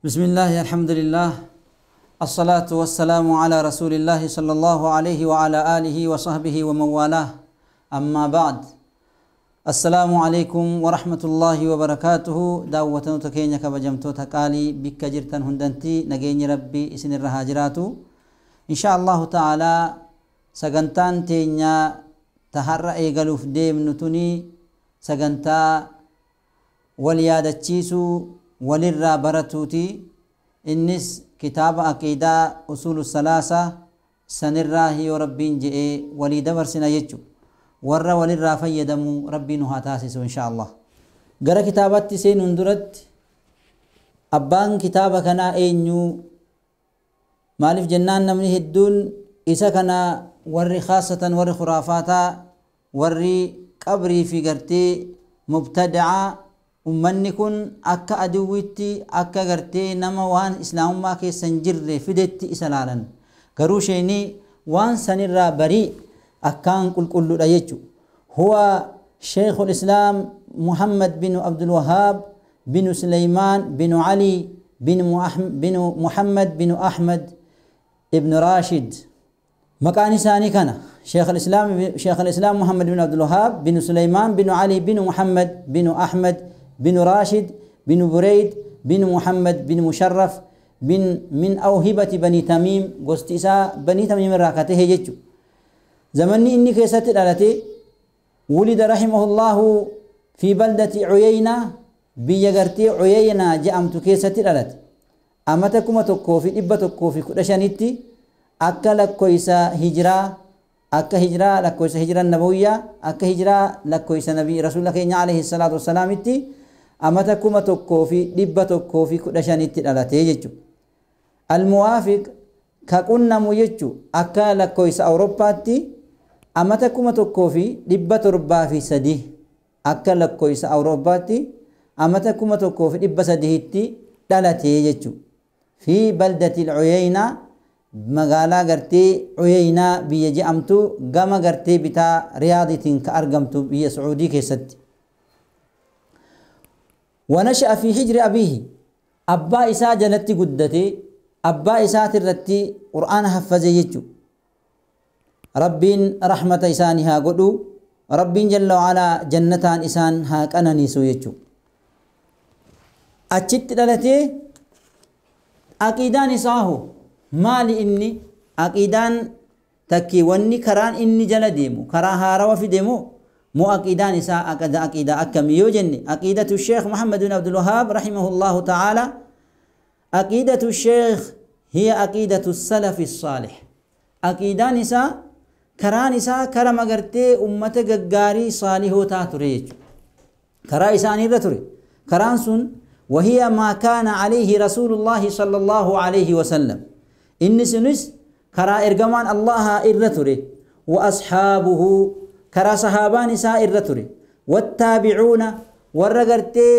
بسم الله، الحمد لله، الصلاة والسلام على رسول الله صلى الله عليه وعلى آله وصحبه ومن والاه، أما بعد، السلام عليكم ورحمة الله وبركاته. دعوة تكينيا كبجمتو تقالي بك جرتن هندنتي نجيني ربي إسن الرهاجراتو إن شاء الله تعالى. سغنتان تينيا تهرأ إيغلوف ديم نتوني سغنتا وليادتشيسو وللرا برتوتي، إنس كتاب عقيدة أصول الثلاثة سنراه ربين جئ ولي دبر سنة يجو ور وللرا فيدمو ربي نها تاسس إن شاء الله. غرا كتابات سين اندرت أبان كتاب كنا أينيو مالف جنان نمني هدون إسا كنا ور خاصة ور خرافاتا ور قبري في غرتي مبتدعة، ummanni kun akka aduwwitti akka gartee nama waan islaamummaa keessa hin jirre fidetti isa laalan, garuu isheenii waan sanirraa barii akkaan qulqulluudha jechu. Huwa sheekul islaam Muhammad bin Abdul Wahhaab bin Suleymaan bin Ali bin Muhammad bin Ahmad ibn Rashid. Maqaan isaanii kana sheekul islaam Muhammad bin Abdul Wahhaab bin Suleymaan bin Ali bin Muhammad bin Ahmad بن راشد بن بريد بن محمد بن مشرف بن من أوهبة بني تميم، قستيسا بني تميم الراكته يجو. زمني إني كيست الألتي ولد رحمه الله في بلدة عيينة، بيجرتي عيينة جأمت كيست الألت. أمتكم تكوفي إبا تكوفي كرشانيتي أكل كويسا هجرة، أكا هجرة لكويسا هجرة النبوية، أكا هجرة لكويسا نبي رسول الله عليه الصلاة والسلام تي. أمتكم تكوفي دبة تكوفي كرشانيتي الألتي يجو. الموافق كقلنا ميجو أكا لكويسا أوروباتي أمتكم تكوفي دبة ربا في سدي، أكا لكويسا أوروباتي أمتكم تكوفي دبة سديتي الألتي يجو في بلدة العيينة، magaalaa gartee Uyeynaa biyya je'amtu gama gartee bitaa Riyaadiitiin ka argamtu biyya Sacuudii keessatti. ونشأ في حجر أبيه، أبا إساء جلت قدتي أبا إساء ترتي قرآن حفظ يجو. ربين رحمة إسانها قدو، ربين جل وعلا جنتان إسان هاك أنا نيسو يجو. أتشت دلتي أكيدان إساهو maali inni aqiidaan takki wanni karaan inni jala deemu karaa haarawa fidemu moo aqiidaan isaa aqiidaa akkamii yoo jenne, aqiidatu sheekh Muhammad bin Abdul Wahhaab rahimahullahu ta'ala, aqiidatu sheekh hiya aqiidatu salafi saalih. Aqiidaan isaa karaan isaa kara magartee ummata gaggaarii saalihootaa ture jechuudha. Karaa isaaniirra ture karaan sun وهي ما كان عليه رسول الله صلى الله عليه وسلم، إن سنس كرا إرجمان الله إرتري وأصحابه كرا صحابان سا إرتري والتابعون ورغرتي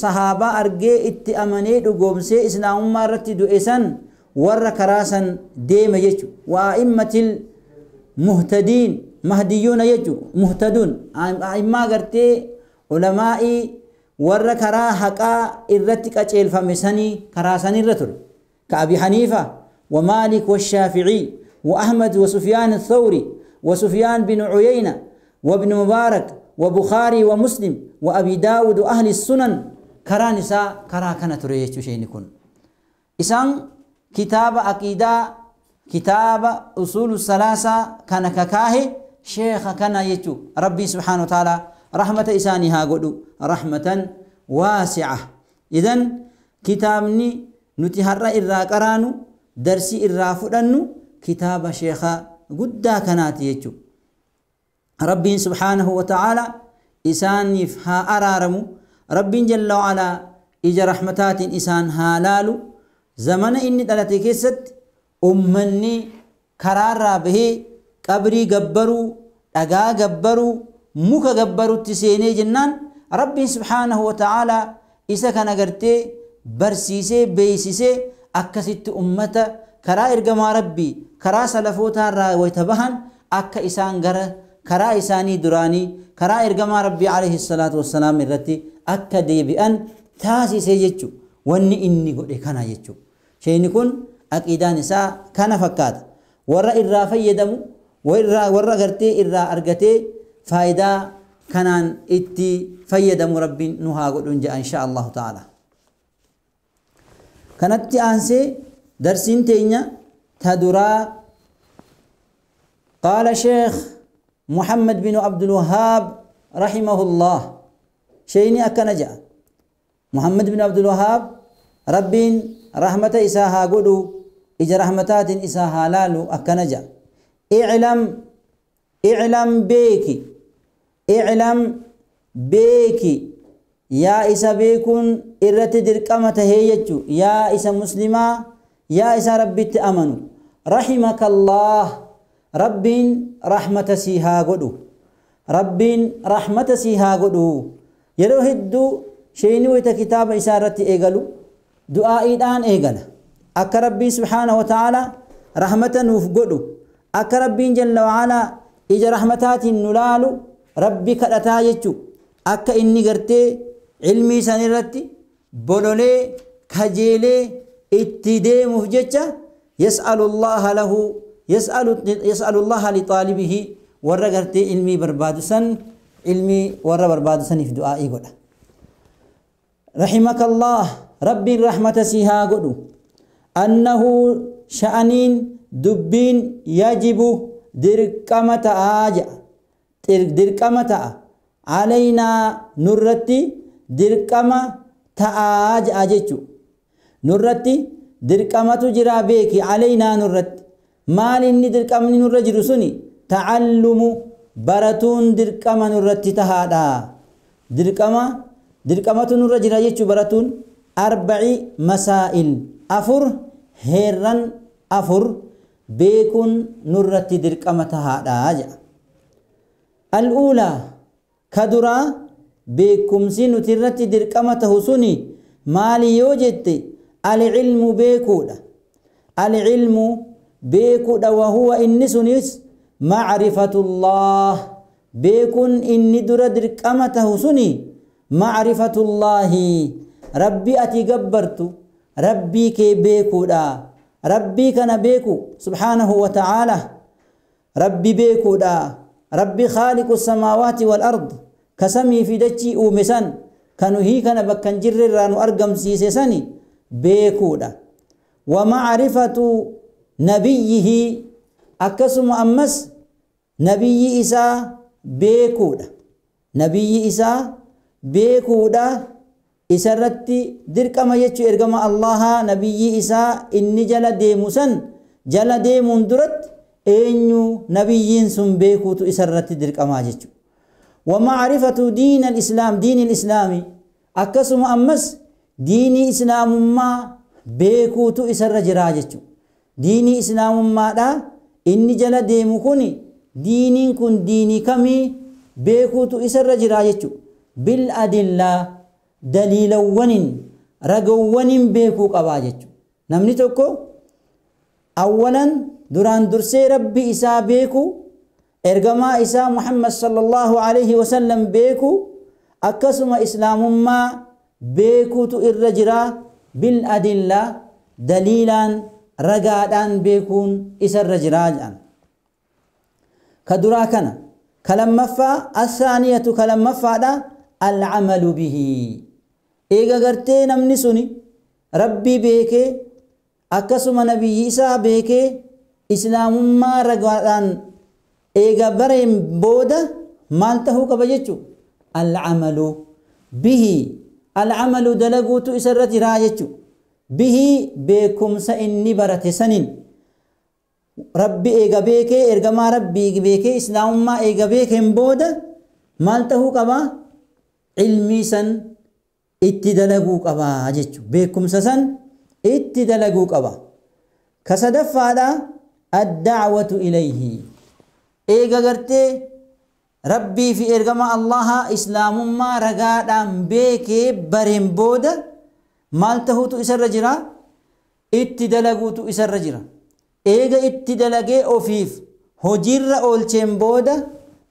صحابة أرجي اتأمني دقومسي إسلام مرت دؤسن ور كراسا ديم يجو وأئمة المهتدين مهديون يجو مهتدون أئمة غرتي علمائي ور كرا حقا إرتك أجيل فمسني كراسا إرتري كأبي حنيفة ومالك والشافعي وأحمد وسفيان الثوري وسفيان بن عيينة وابن مبارك وبخاري ومسلم وأبي داود وأهل السنن. كرا نساء كرا كانت ريتش شيء نكون إسان كتاب عقيدة كتاب أصول الثلاثة كان ككاه شيخ كان يتو ربي سبحانه وتعالى رحمة إسانها قدو رحمة واسعة. إذن كتابني نتهرى إرى قرانو درسي إرى فدنو كتاب شيخ قدا كانت يجو ربي سبحانه وتعالى إسان يفها أرارمو ربي جل وعلا إجا رحمتات إسان هالالو زمن إني دلتي كيست أمني كرار به قبري قبرو أقا قبرو muka gabbarutti seenee jennaan Rabbiin subhaanahu wa ta'aalaa isa kana gartee barsiisee beeksisee akkasitti ummata karaa ergamaa Rabbii karaa salafootaa irraa wayita bahan akka isaan gara karaa isaanii duraanii karaa ergamaa Rabbii alayhi salaatu wassalaam irratti akka deebi'an taasisee jechuudha. Wanni inni godhe kana jechuudha. Sheeyni kun aqiidaan isaa kana fakkaata. Warra irraa fayyadamu, warra gartee irraa argatee faayidaa kanaan itti fayyadamu Rabbiin nu haa godhuun jedha insha Allahu ta'ala. Kanatti aansee darsiin teenya ta duraa qaala Sheekh Muhammad bin Abdul Wahhaab rahimahullah. Sheeyni akkana jedha. Muhammad bin Abdul Wahhaab Rabbiin rahmata isaa haa godhu, ija rahmataatiin isaa haa laalu akkana jedha. I'lam, i'lam beeki, i'lam beeki, yaa isa beekuun irratti dirqama tahee jechuu, yaa isa muslimaa, yaa isa Rabbitti amanu. Rahimakallah, Rabbiin rahmata sii haa godhu, Rabbiin rahmata sii haa godhu. Yeroo hedduu sheeyni wayita kitaaba isaa irratti eegalu du'aa'iidhaan eegala. Akka Rabbiin subhaanahu wa ta'ala rahmata nuuf godhu, akka Rabbiin jalla wa'alaa ija rahmataatiin nu laalu Rabbi kadhataa jechuu. Akka inni gartee ilmii san irratti bololee kajeelee itti deemuuf jecha yas'alullaha lahu, yas'alullaha li xaalibihi, warra gartee ilmii barbaadu san, ilmii warra barbaadu saniif du'aa'ii godha. Rahimakallah, Rabbiin rahmata sii haa godhu. Annahu sha'aniin dubbiin yajibu dirqama ta'aa jedha. Dirqama ta'a. Alaynaa nurratti dirqama ta'aa jedha jechuudha. Nurratti dirqamatu jira beeki. Alaynaa nurratti. Maal inni dirqamni nurra jiru suni? Ta'allumu, baratuun dirqama nurratti tahaadha. Dirqama, dirqamatu nurra jira jechuu baratuun. Arba'i masaa'il, afur heerran afur beekuun nurratti dirqama tahaadha jedha. Al'uulaa ka duraa beekumsi nuti irratti dirqama tahu suni maali yoo jette al-ilmu beekuudha. Al-ilmu beekuudha, wahuwa inni sunis ma'rifatullah, beekuun inni dura dirqama tahu suni ma'rifatullahi, Rabbi ati gabbartu Rabbii kee beekuudha. Rabbii kana beeku subhaanahu wa ta'ala, Rabbi beekuudha. Rabbi khaaliqu samaawaati wal ard, ka samii fi dachii uume san, ka nuhii kana bakka hin jirre irraa nu argamsiise sani beekuudha. Wa ma'rifatu nabiyyihi, akkasuma ammas nabiyyi isaa beekuudha. Nabiyyi isaa beekuudha isarratti dirqama jechuu ergama Allahaa nabiyyi isaa inni jala deemu san jala deemuun duratti eenyu nabiyyiin sun beekuutu isarratti dirqamaa jechuudha. Wa ma'rifatu diin al-islaam, diin al-islaami, akkasuma ammas diinii islaamummaa beekuutu isarra jiraa jechuudha. Diinii islaamummaadha inni jala deemu kuni diiniin kun diinii kamii beekuutu isarra jiraa jechuudha. Bil adillaa, daliilawwanin ragawwanin beekuu qabaa jechuudha. Namni tokko awwalan duraan dursee Rabbi isaa beeku, ergamaa isaa Muhammad sallallahu alaihi wasallam beeku, akkasuma islaamummaa beekuutu irra jira. Bil adillaa, daliilaan ragaadhaan beekuun isarra jiraa jedhan. Ka duraa kana. Ka lammaffaa assaaniyatu, ka lammaffaadha al'amalu bihi. Eega gartee namni suni Rabbii beekee akkasuma nabiyyi isaa beekee islaamummaa ragaadhaan eega bareen booda maal tahuu qaba jechuu? Al'amalu bihi, al'amalu dalaguutu isarra jiraa jechuu. Bihi beekumsa inni barate saniin Rabbi eega beekee, ergamaa Rabbii beekee, islaamummaa eega beekeen booda maal tahuu qaba? Ilmii san itti dalaguu qaba jechuu. Beekumsa san itti dalaguu qaba. Ka sadaffaadha adda'watu ilayhi. Eega gartee Rabbii fi ergama Allahaa islaamummaa ragaadhaan beekee bareen booda maal tahuutu isarra jira? Itti dalaguutu isarra jira. Eega itti dalagee ofiif hojiirra oolcheen booda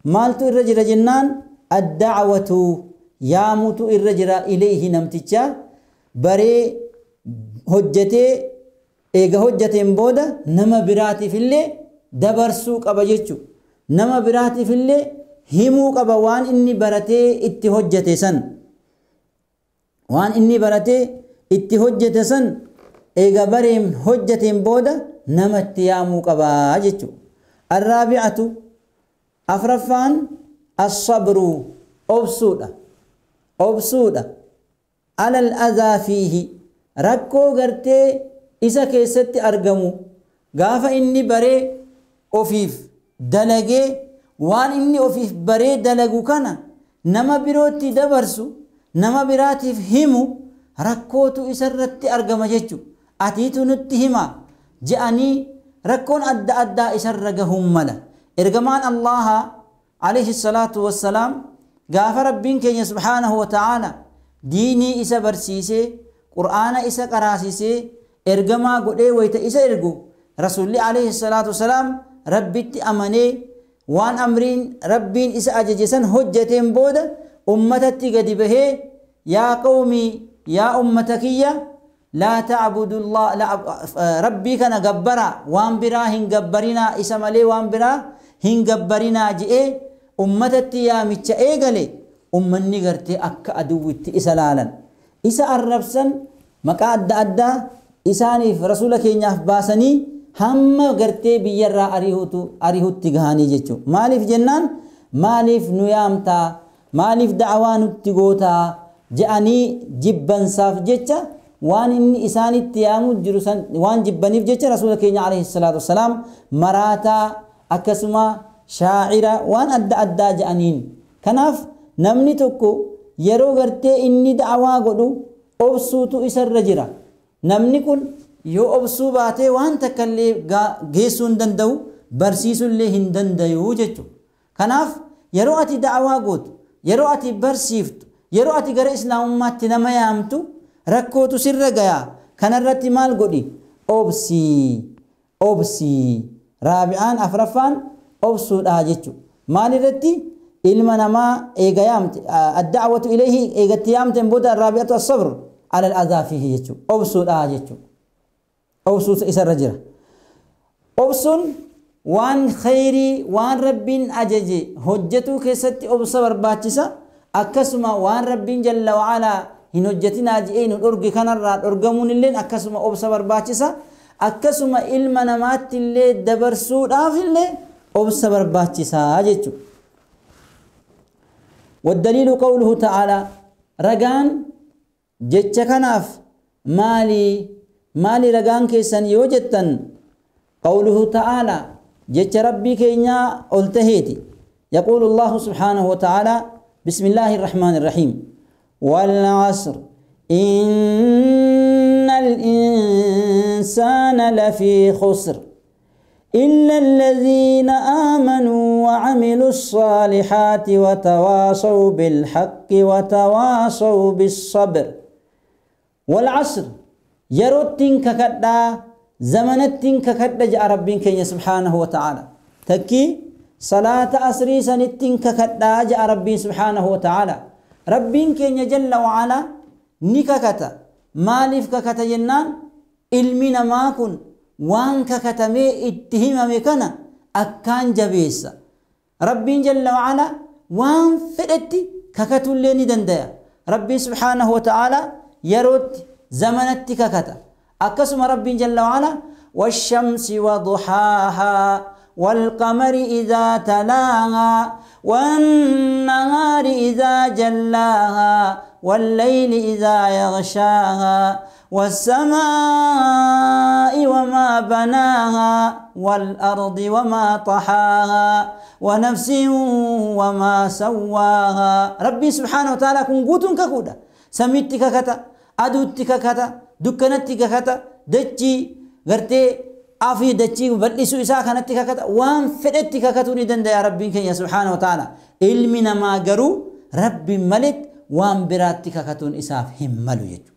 maaltu irra jira jennaan adda'watu, yaamutu irra jira. Ilayhi, namticha baree Hojjetee eega hojjeteen booda nama biraatiif illee dabarsuu qaba jechuudha. Nama biraatiif illee himuu qaba waan inni baratee itti hojjete san. Waan inni baratee itti hojjete san eega bareen hojjeteen booda namatti yaamuu qaba jechuudha. Arraabi'atu afraffaan as-sabru obsuudha. Obsuudha. Alal adhaa fiihi rakkoo gartee isa keessatti argamu gaafa inni baree ofiif dalagee waan inni ofiif baree dalagu kana nama birootti dabarsu nama biraatiif himu rakkootu isarratti argama jechuudha. Atiitu nutti hima je'anii rakkoon adda addaa isarra gahuun mala. Ergamaan Allaha alayhi salaatu wassalaam gaafa rabbiin keenya subhaanahu wa ta'aala diinii isa barsiisee qur'aana isa qaraasisee ergamaa godhee wayta isa ergu rasuulli alayhi salaatu wassalaam rabbitti amanee waan amriin rabbiin isa ajaje san hojjeteen booda ummatatti gadi bahee yaa qawmii yaa ummata kiyya laa ta'budullah rabbii kana gabbara waan biraa hin gabbarinaa isa malee waan biraa hin gabbarinaa je'ee ummatatti yaamicha eegale ummanni gartee akka aduwwitti isa laalan isa arrabsan maqaa adda addaa isaaniif rasuula keenyaaf baasanii hamma gartee biyyarraa ariihutti gahanii jechuudha. Maaliif jennaan maaliif nu yaamtaa maaliif da'awaa nutti gootaa je'anii jibbansaaf jecha waan inni isaanitti yaamu jiru san waan jibbaniif jecha rasuula keenya alayhi salaatu wassalaam maraataa akkasuma shaacira waan adda addaa je'aniin. Kanaaf namni tokko yeroo gartee inni da'awaa godhu obsuutu isarra jira. Namni kun yoo obsuu baatee waan takka illee geessuu hin danda'u barsiisuu illee hin danda'u jechuudha. Kanaaf yeroo ati da'awaa gootu yeroo ati barsiiftu yeroo ati gara islaamummaatti nama yaamtu rakkootu sirra gayaa. Kanarratti maal godhi? Obsii obsii. Raabi'aan afraffaan obsuudha jechuudha. Maalirratti ilma namaa eega yaamte adda'awatu ilayhi eegatti yaamteen booda raabi'atu as-sabr ala al-adhaa fiihi jechuudha. Obsuudha jechuudha. Obsuutu isarra jira. Obsuun waan khayrii waan rabbiin ajaje hojjetuu keessatti obsa barbaachisa. Akkasuma waan rabbiin jalla wa'alaa hin hojjetinaa je'ee nu dhorge kanarraa dhorgamuun illeen akkasuma obsa barbaachisa. Akkasuma ilma namaatti illee dabarsuudhaaf illee obsa barbaachisaa jechuudha. والدليل قوله تعالى رجان جتش كناف مالي مالي رجان كيسن يوجتن قوله تعالى جتش ربي كينيا التهيتي يقول الله سبحانه وتعالى بسم الله الرحمن الرحيم والعصر إن الإنسان لفي خسر إلا الذين آمنوا وعملوا الصالحات وتواصوا بالحق وتواصوا بالصبر. والعصر يروتين ككدا زمنتين ككدا جاء ربين كي سبحانه وتعالى تكي صلاة عصري سنتين ككدا جاء ربي سبحانه وتعالى ربين كي جل وعلا نككتا مالف ككتا جنان علمنا ما كن waan kakatamee itti himame kana akkaan jabeessa. Rabbiin jalla wa'ala waan fedhetti kakatullee ni dandaya. Rabbiin subhaanahu wa ta'ala yerootti zamanatti kakata. Akkasuma Rabbiin jalla wa'ala والشمس وضحاها والقمر إذا تلاها والنهار إذا جلاها والليل إذا يغشاها والسماء وما بناها والأرض وما طحاها ونفس وما سواها. ربي سبحانه وتعالى كن قوتن ككودا سميتك كتا أدوتك كتا دكنتك كتا دتشي غرتي أفي دتشي بلسو إسا كانتك كتا وان فدتك كتوني دند يا ربي كن سبحانه وتعالى علمنا ما قرو ربي ملك وان براتك كتون إساف هملو يجو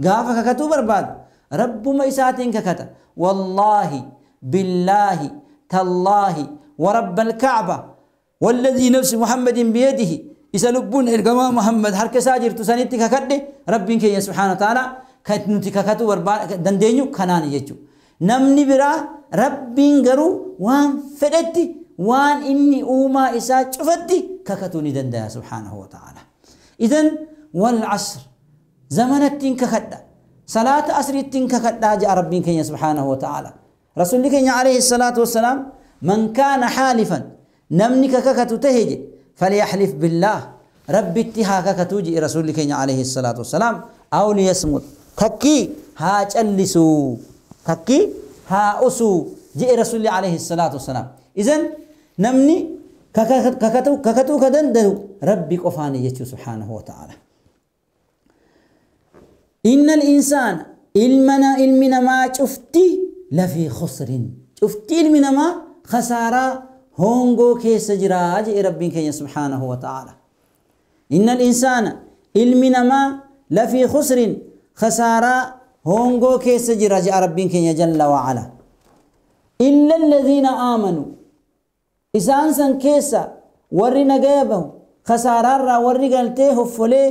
gaafa kakatuu barbaadu rabbuma isaatiin kakata wallaahi billaahi tallaahi ورب الكعبة والذي نفس محمد بيده إذا لبون إرجما محمد حركة ساجر تسانيتك كده ربك يا سبحانه وتعالى Nuti kakatu dandeenyu kanaan jechuudha. Namni biraa Rabbiin garuu waan fedhetti waan inni uumaa isaa cufatti kakatuu ni danda'a subhaanahu wa ta'ala. Idan wal asr zamanattiin kakadha. Salaata asriittiin kakadhaa ja'a Rabbiin keenya subhaanahu wa ta'ala. Rasuulli keenya alayhi salaatu wassalaam man kaana xaalifan namni kakakatu tahe jedhe falyaxlif billaah Rabbitti haa kakatuu jedhe Rasuulli keenya alayhi salaatu wassalaam aw liyasmut takkii haa callisuu takkii haa usuu jedhe Rasuulli alayhi salaatu wassalaam. Idan namni kakatuu ka danda'u Rabbi qofaani jechuu subhaanahu wa ta'ala. Inna al-insaana ilmi namaa cufti lafii khusrin cufti ilmi namaa khasaaraa hongoo keessa jiraa jedhe Rabbiin keenya subhaanahu wa ta'ala. Inna al-insaana ilmi namaa lafii khusrin khasaaraa hongoo keessa jira jedha Rabbiin keenya jalla wa'ala. Illa alladhiina aamanuu isaan san keessa warri nagaya bahu khasaaraarraa warri galtee hoffolee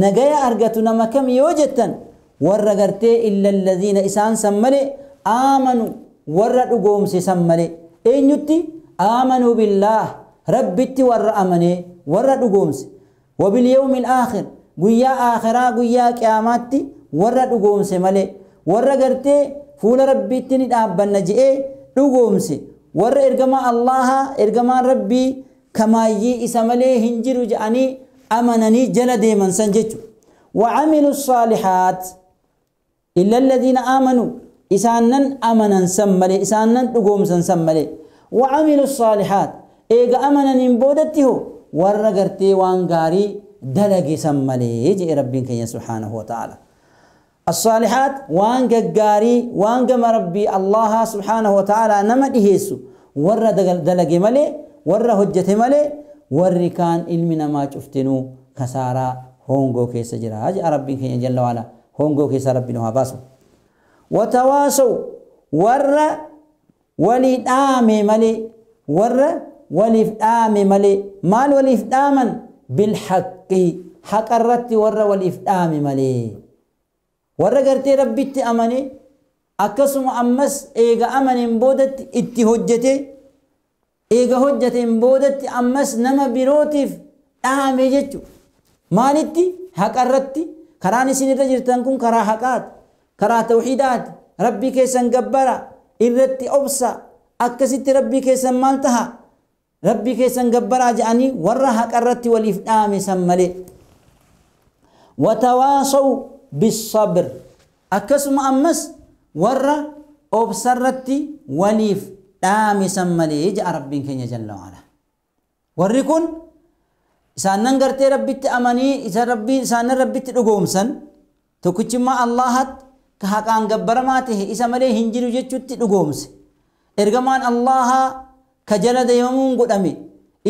nagaya argatu nama kam yoo jettan warra gartee illa alladhiina isaan san malee aamanuu warra dhugoomse san malee eenyutti aamanuu billaah Rabbitti warra amanee warra dhugoomse wabilyawmi alaakhir guyyaa aakhiraa guyyaa qiyaamaatti warra dhugoomse malee warra gartee fuula Rabbiitti ni dhaabbanna je'ee dhugoomse warra ergamaa Allaha ergamaan Rabbii kamaayyii isa malee hin jiru je'anii amananii jala deeman san jechu. وعملوا الصالحات إلا الذين آمنوا إسانن أمنن سملي إسانن دقومسن سملي وعملوا الصالحات إيغا أمنن بودته warra gartee waan gaarii dalage san malee jedhe Rabbiin keenya subhaanahu wa ta'ala. الصالحات وان غاري وان غم ربي الله سبحانه وتعالى نما ديهسو ور دلغ ملي ور حجته ملي ور كان علمنا ما شفتنو خسارة هونغو كيس جرا ربي كين جل وعلا هونغو كيس ربي نوها باسو وتواصوا ور ولي دامي ملي ور ولي دامي ملي مال ولي دامن بالحق حق الرت ور ولي دامي ملي warra gartee Rabbitti amane akkasuma ammas eega amaneen boodatti itti hojjete eega hojjateen boodatti ammas nama birootiif dhaame jechu maalitti haqarratti karaan isin irra jirtan kun karaa haqaati karaa tawxiidaati Rabbii keessan gabbara irratti obsa akkasitti Rabbii keessan maal taha Rabbii keessan gabbaraa je'anii warra haqarratti waliif dhaame san malee watawaasaw بالصبر أكسم أمس ورا أبصرتي وليف دامي سمالي جاء ربي كن جل وعلا وريكون سانن غرتي ربي تأمني إذا ربي سانن ربي تدقوم سن تكتما الله كهكان جبر ماته إذا ملي هنجرو جتشو تدقومس إرجمان الله كجل ديومون قدامي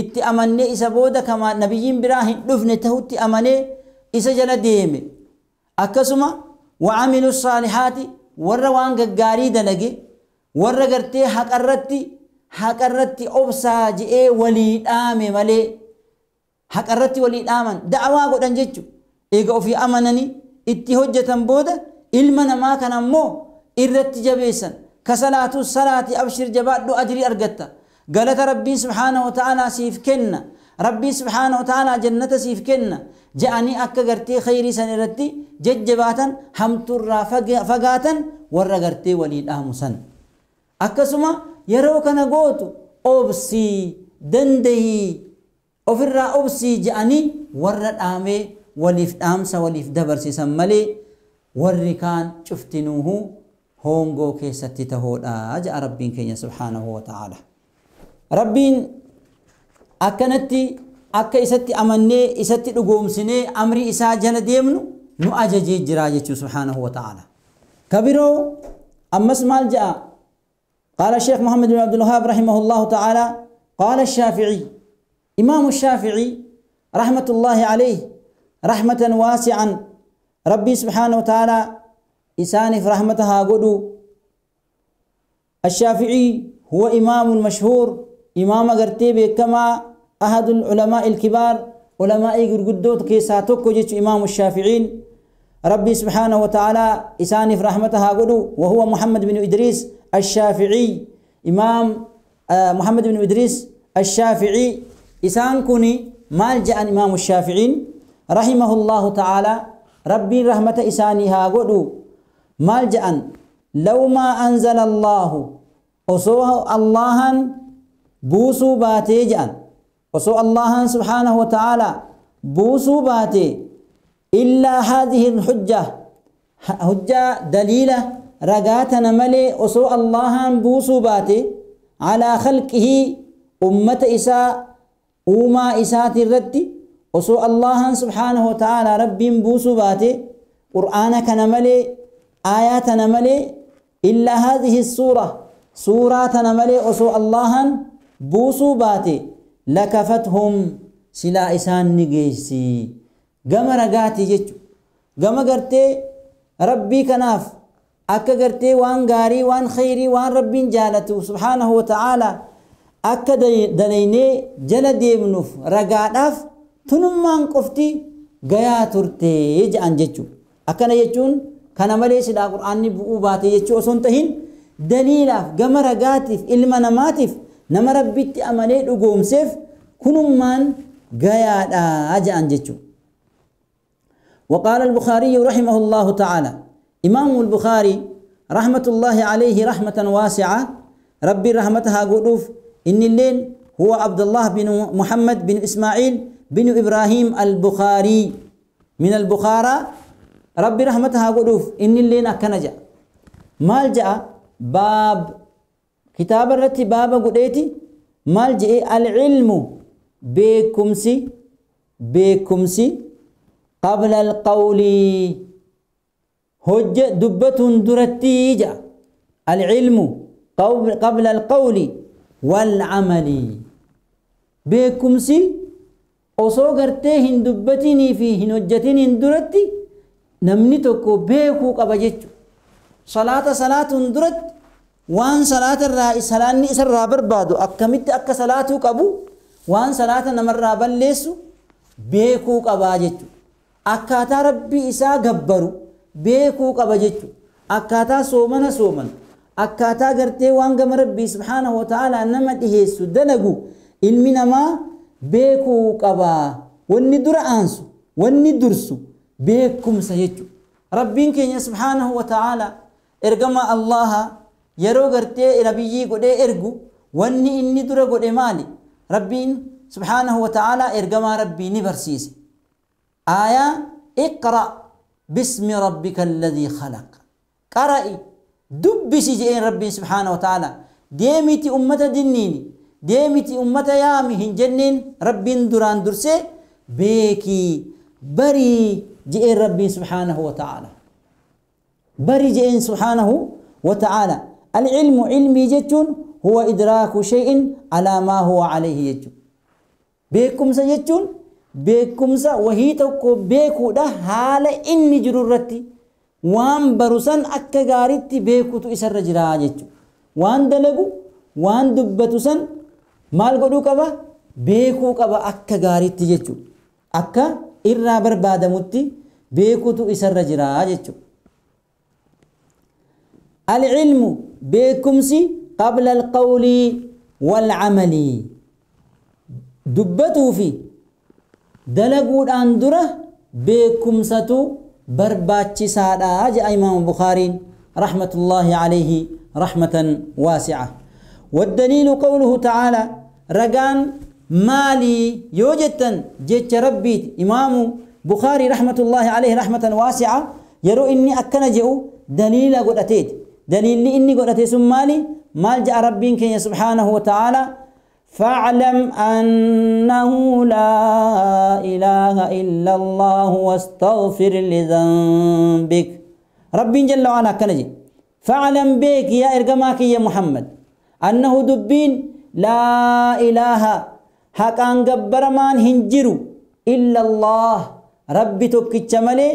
اتأمني إذا بودا كما نبيين براهن دفنته اتأمني إذا جل ديمي akkasuma وعملوا الصالحات warra waan gaggaarii dalage warra gartee haqarratti obsaa je'ee walii dhaame malee haqarratti walii dhaaman da'awaa godhan jechu eega ofii amananii itti hojjetan booda ilma namaa kana ammoo irratti jabeessan ka salaatu salaati abshir jabaadhu ajrii argatta galata Rabbiin subhaanahu wa ta'aalaa siif kenna Rabbiin subhaanahu wa ta'aalaa jannata siif kenna je'anii akka gartee khayrii san irratti jajjabaatan hamtuurraa fagaatan warra gartee walii dhaamu san akkasuma yeroo kana gootu obsii dandahii ofirraa obsii je'anii warra dhaamee waliif dhaamsa waliif dabarsiisan malee warri kaan cuftinuuhu hongoo keessatti tahoodha je'a Rabbiin keenya subhaanahu wa ta'ala. Rabbiin akkanatti akka isatti amannee isatti dhugoomsinee amrii isaa jala deemnu nu ajajee jira jechuu subhaanahu wa ta'ala. Kabiroo ammas maal ja'a? قال الشيخ محمد بن عبد الوهاب رحمه الله تعالى قال الشافعي إمام الشافعي رحمة الله عليه رحمة واسعا ربي سبحانه وتعالى إسانف رحمتها قدو. الشافعي هو إمام مشهور إمام قرتيبي كما أحد العلماء الكبار علماء قردوت كيساتوكو جيتش إمام الشافعين ربي سبحانه وتعالى إساني في رحمتها قدو وهو محمد بن إدريس الشافعي إمام محمد بن إدريس الشافعي إسان كوني مالجأ إمام الشافعين رحمه الله تعالى ربي رحمة إساني هاغدو مالجأ لو ما أنزل الله أصوه الله بوسو باتي جأن أصو الله سبحانه وتعالى بوسو باتي إلا هذه الحجة حجة دليلة رقاتنا ملي أصو الله بوسو باتي على خلقه أمة إساء وما إساء الرد أصو الله سبحانه وتعالى ربي بوسو باتي قرآنك نملي آياتنا ملي إلا هذه السورة سورة نملي أصو الله بوسو باتي لكفتهم سلا إسان نجيسي قم رقاتي جتو قم قرتي ربي كناف أكا قرتي وان قاري وان خيري وان ربي جالته سبحانه وتعالى أكا دليني جل ديمنوف رقاتاف تنمان قفتي قيا ترتي جأن جتو أكنا يجون كان ملي سلا قرآن بؤو باتي جتو أصنتهن دليلاف قم رقاتف إلما نماتف نما ربيتي أمالي لقوم سيف كنمان قيا أجأن جتو. وقال البخاري رحمه الله تعالى إمام البخاري رحمة الله عليه رحمة واسعة ربي رحمتها قلوف إن الليل هو عبد الله بن محمد بن إسماعيل بن إبراهيم البخاري من البخارى ربي رحمتها قلوف إن الليل أكنجا مالجأ باب كتاب الرتي باب قديتي مالجأ العلم بكمسي بكمسي قبل القول هج دبة درتيجة العلم قبل القول والعمل بكمسي osoo gartee hin dubbatinii fi hin hojjetiniin duratti namni tokko beekuu qaba jechuudha. Salaata salaatuun duratti waan salaata irraa salaanni isarraa barbaadu akkamitti akka salaatuu qabu waan salaata namarraa balleessu beekuu qabaa jechuudha. Akkaataa rabbii isaa gabbaru beekuu qaba jechuudha. Akkaataa soomana sooman akkaataa gartee waan gama rabbii subhaanahu wa ta'ala nama dhiheessu dalagu ilmi namaa beekuu qabaa. Wanni dura aansu wanni dursu beekumsa jechuudha. Rabbiin keenya subhaanahu wa ta'ala ergama Allaha yeroo gartee nabiyyii godhee ergu wanni inni dura godhe maali? Rabbiin subhaanahu wa ta'ala ergamaa rabbii ni barsiise. آية اقرأ باسم ربك الذي خلق قرأي دبسي جئين ربي سبحانه وتعالى ديمتي أمة دنيني ديمتي أمة يامي هنجنين ربي دران درسي بيكي بري جئين ربي سبحانه وتعالى بري جئين سبحانه وتعالى. العلم علمي جتون هو إدراك شيء على ما هو عليه جتون بيكم سجتون beekumsa wahii tokko beekuudha haala inni jiru irratti waan barusan akka gaariitti beekutu isarra jira jechuudha. Waan dalagu waan dubbatu san maal godhuu qaba? Beekuu qaba akka gaariitti jechuudha. Akka irraa barbaadamutti beekutu isarra jira jechuudha. Al-ilmu beekumsi qabla al-qawli wal-amali dubbatuu fi dalaguudhaan dura beekumsatu barbaachisaadha jedha Imaamu Bukhaariin rahmatullahi alayhi rahmatan waasi'a. والدليل قوله تعالى رجان مالي يوجتن جتش ربي إمام بخاري رحمة الله عليه رحمة واسعة يرو إني أكن جئو دليل قد أتيت دليل إني قد أتيت مالي مال جاء ربي كي سبحانه وتعالى فاعلم أنه لا إله إلا الله واستغفر لذنبك. ربي جل وعلا كنجي فاعلم بك يا إرجماك يا محمد أنه دبين لا إله حقا جبر مان هنجرو إلا الله ربي تكتشملي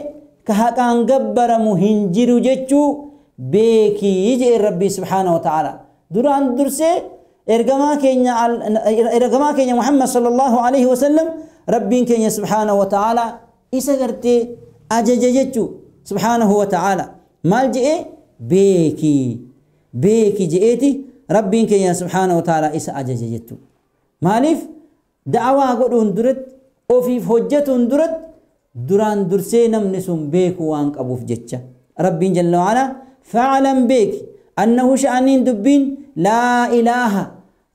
كحقا جبر مهنجرو جتشو بك يجي ربي سبحانه وتعالى دران درسي إرجما كينيا محمد صلى الله عليه وسلم ربين كينيا سبحانه وتعالى إسا قرتي أجججتو سبحانه وتعالى. مال جئ بيكي بيكي جئتي ربين كيا سبحانه وتعالى إسا أجج جتو. مالف دعوة قدون درت وفي حجة درت دران درسي نمنسون بيكو وانك أبو فجتشا. ربين جل وعلا فاعلم بك أنه شأنين دبين لا إله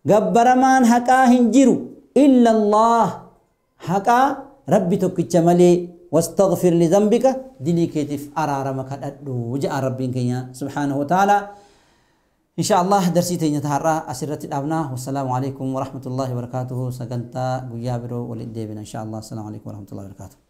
جبرمان حقا هنجرو إلا الله حقا ربي تكتشملي واستغفر لذنبك دلي كتف أرارمك وجاء ربي كيا سبحانه وتعالى. إن شاء الله درسي تنتهى أسرة الأبناء. والسلام عليكم ورحمة الله وبركاته. سكنتا قيابرو ولديبنا إن شاء الله. السلام عليكم ورحمة الله وبركاته.